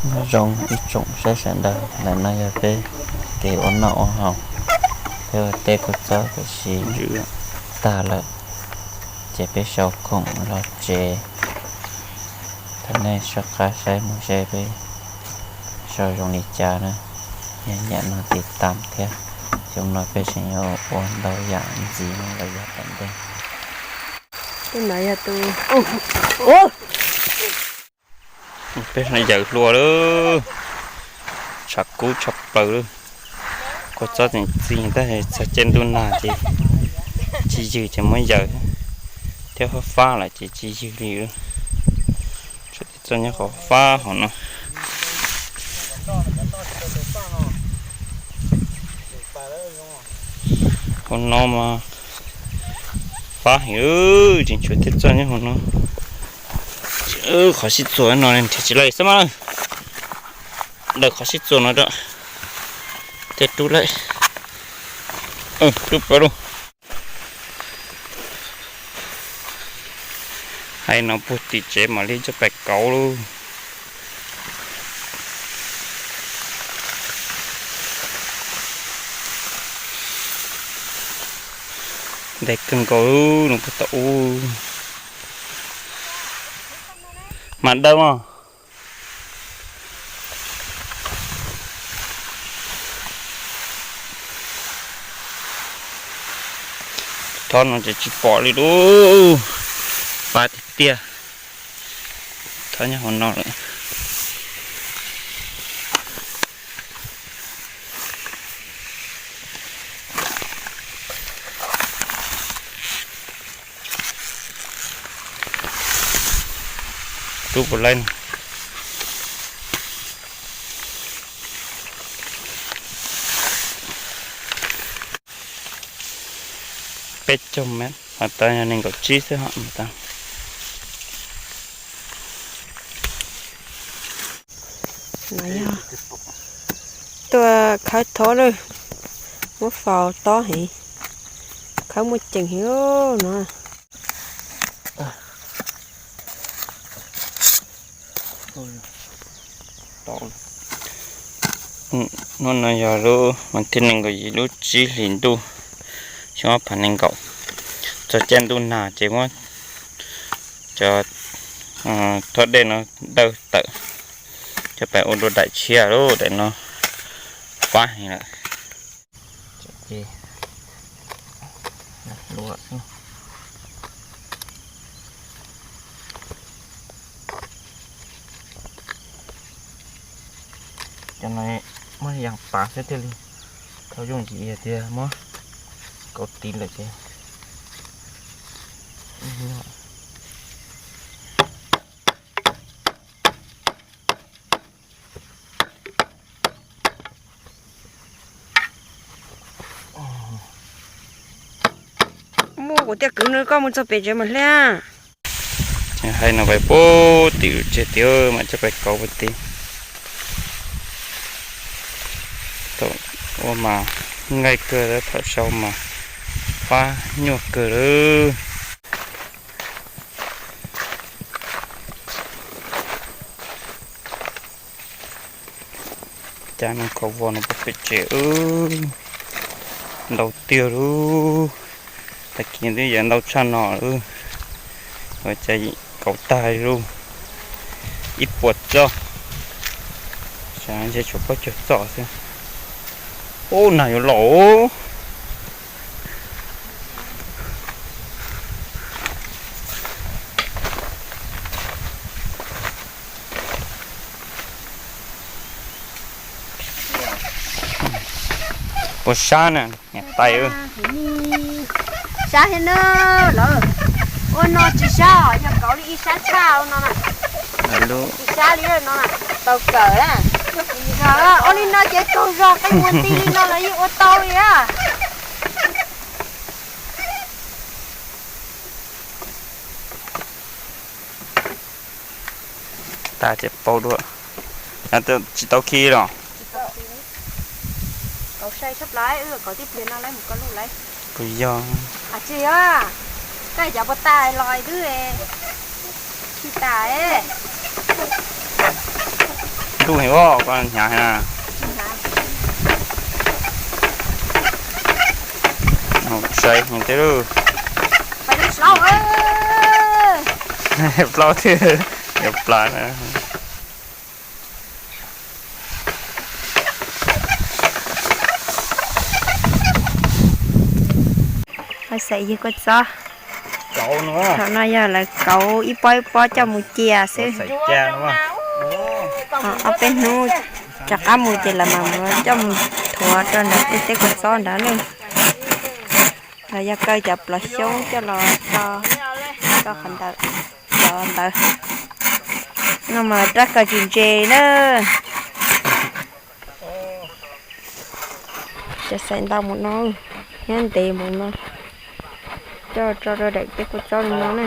Nyob zoo ib tsoom saib sawv daws, ntawm no yog peb kev ua noj ua haus, peb ua teb kua txob tam sim tag lawm, ces peb sau khoom los tsev. Thov nej soj qab saib mus seb peb sau zoo li cas na. Yog nyiam no tiv tam thiab, xyoo no peb tseem yuav ua ntau yam ntxiv no los yog tom ntej. Peb no yog tus, peb no yawm hlua lawm, tshav kub tshaj plaws lawm. Kua txob tseem txi tab sis txog caij ntuj nag ces tsis ywg ces muab yawm thiab, fab fab lawm ces tsis ywg li lawm. Txog nyob qhov fab hauv no. Hauv no mas fab heev, tseem tshuav thiab txoj nyob hauv no. Qhov sib txuas no nrhiav tsis laij xwb mas. Daws qhov sib txuas no rau, tej rub laij, rub pab lauj. Hais no puag tim tsev mam li coj pais kauv lauj. Ntev kawg nkaus no puag tom ub. Mas daws mas. Thob no ces tsis pom li lauj, fab tiag tiag. Thob nyob hauv no lawm. Rub puas laij no. Peb caug mev, mas tas yog nees nkaum tsib xwb hos mas tas. Tuaj khawb thob lawm, muab faus tob heev, khawb muaj ceem heev no. Hnub no yog lub vas thib nees nkaum yim lub tsib hlis ntuj, xyoo ob phav nees nkaum. Txog caij ntuj nag ces muab cov thob dej no dawj tawm, coj pais ua dua daim tshiab lauj, daim no fab heev lawm. Cov no muab yas pav xwb thiaj li tau yooj yim, tias muab kauv tiv lawm ces Muaj kuv tiaj kwv no, koj mus txog pem tsev mas hle. Hais no pais puag tim lub tsev tiag, mam coj pais kauv puag tim. Thaum ua mas nqaij kawg, thaum sau mas fab nyuaj kawg lawm. Cab no kho vos no puag pem tsev, ntau tiag lauj. Tag kis twb yuav ntau tshaj no lauj. Ua cas kauv tag lauj. Ib puas txoj, ntshe tshuav plaub caug txoj xwb. Ub, nag yuav los. Puas sab na, niam tais? Sab thiab na lawm. Ua no tsis sab os, yog kauv li ib sab tshaj no na. Tsis sab li no na, tau kawm na. Ua li no ces tsaug zog, qeej muag nti li no los yeej ua tau li na. Tas ces pauv dua. Tsis tau khi los? Kauv sai tshaj plaws, wb kauv tib pliag no lawm mus koj lub lawm. Puas yog? Tsis yog, koj cov puas tas los twb khi tas. Tub heev os, koj hnyav heev na. Sai heev thiab lauj. Plaub thiab, yuav plas na. Xaim yig kua txob. Thaum no yog lawv kauv ib pob ib pob coj mus cia xwb. Ob peb hnub rov qab mus ces lawv mam mus coj mus thuav rau ntawm tej teb kua txob ntawd na. Los yog kaw cov plov xyoob coj los tso, tso qhov ntawd, cov ntawd. No mas rab kaw tsis ntse na. Cov xaim ntau mus no, thiab ntev mus no, coj tso rau daim teb kua txob li no na.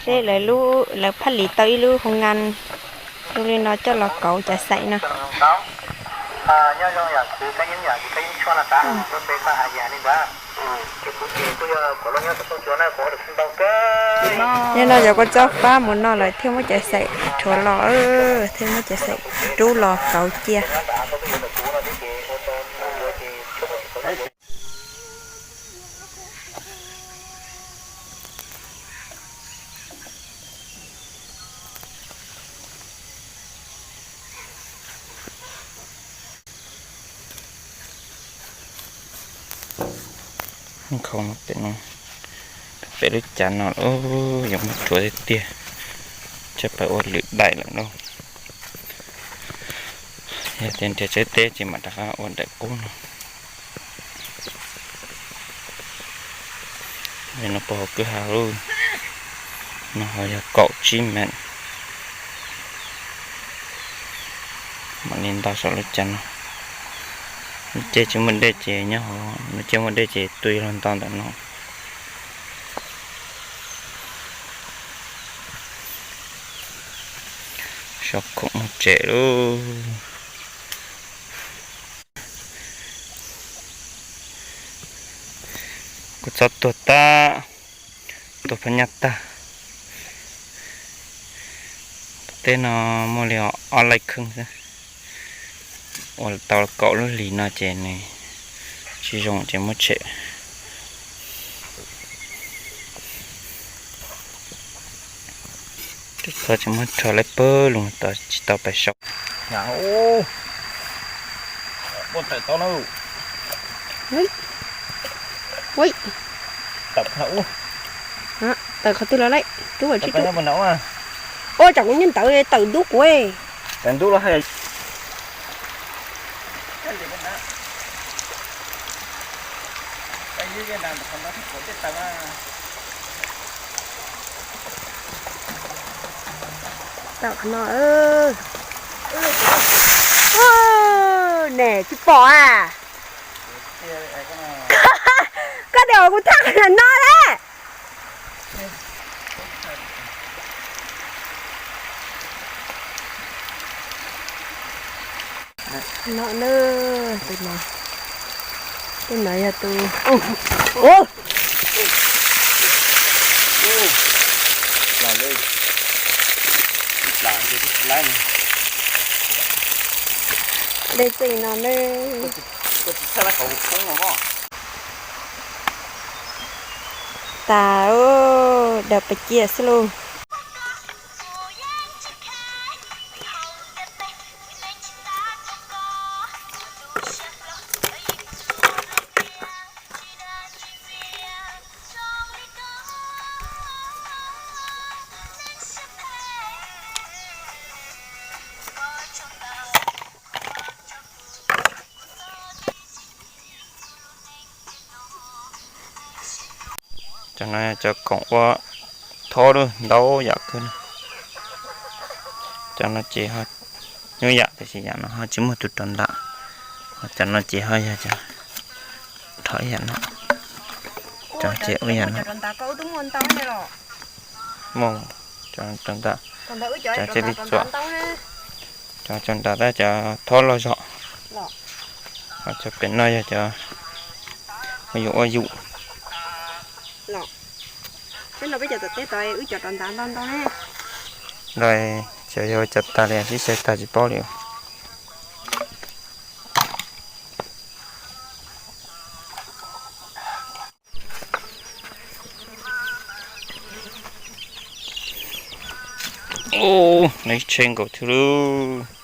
Seb lawv, lawv phaj lis tau ib lub hoo nkas zoo li no coj los kauv cov xaim no. Nyob no cov kua txob fab mus no lawv thiaj muab cov xaim rhuav los, thiaj muab cov xaim rub los kauv cia. Khau no pem no, pem lub cav no yuav muab rhuav tiag tiag, tsam pais ua lwm daim lawm lauj. Yog tias nrhiav tsaib teb ces mam rov qab ua daim qub no. No puag hauv kwj ha lauj, no ho yog kaum tsib mev. Mam li ntau saum lub cav no. Lub caij tsis muaj dej ces nyob hauv, lub caij muaj dej ces tuaj los ntau ntawm no. Sov khoom mus tsev lauj. Kua txob tuag tag, tuag phab nyaj tag. Teb no muaj li ob laij kheej xwb. Ua tau kaum lub hlis no ces nws tsis zoo ces muab tshem. Txhob tsis muab rho lawm pawg lug tsis tau pais sau. Muaj tawm tau na. Tawm qhov ub. Tawm qhov twg los lawm, rub tsis rub. Ua tsam kuv nyob ntawd tawm ntub kuv. Tawm ntub los hais. Tawm qhov no. Ne tsis pom a. Koj tias kuv thaj qhov no lawm. No na, tus no, tus no yog tus, dej txeej no na. Tas, daws pes ciaj xwb lauj. Cov no cov khoom ua thob lawm ntau yam kawg. Cov no ces ho nyuaj yam tiam sis yam no ho tsis muaj tus rau ntam. Ho cov no ces ho yog cov rau ib yam no. Cov ces ua yam no. Muaj cov rau ntam, cov thiaj li txuam. Cov rau ntam tab cov thob loj zog. Ho cov pem no yog cov ua yus ua yus. Peb no peb cov tom teb tod wb cov rov ntav ntau ntau ne. Lawv cov yog cov tag li, sib xyaw tag tsis paub li. Ub, nws tshe nkaus thiab lauj.